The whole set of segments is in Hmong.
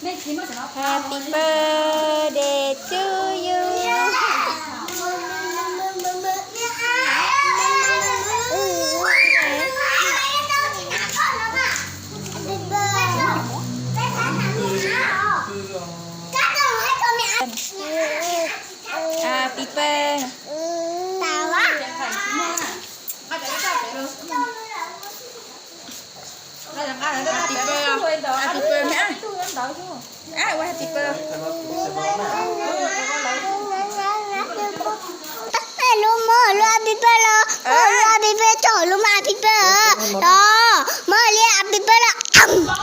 Happy birthday to you. Happy birthday. Happy birthday. Happy birthday. Ua happy birthday. Lub mos lub happy birthday los, lub happy birthday, lub mos happy birthday los, mos li happy birthday los.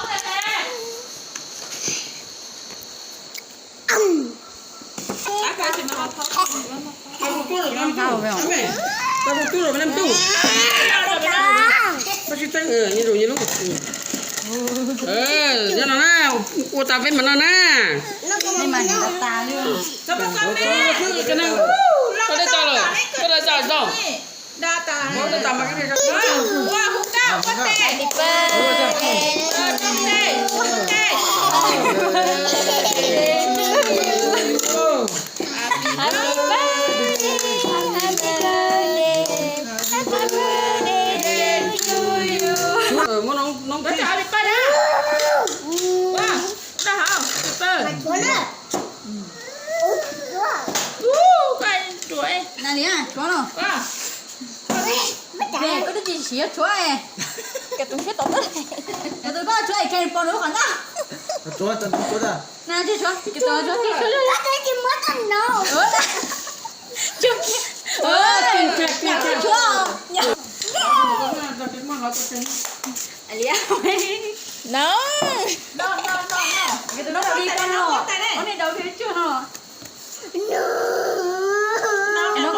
Nyob no na, ua tas peb mas no na. Koj dej tso lawm, koj dej tso tso. Happy birthday, happy birthday to you. Muab noob noob tij. Ua li tshuav no. Ua twb tsis siav tshuav. Tus koj tshuav es kheev pom lub qhov ncauj. Na tshuav, tus tshuav, tus tshuav. Tshuav.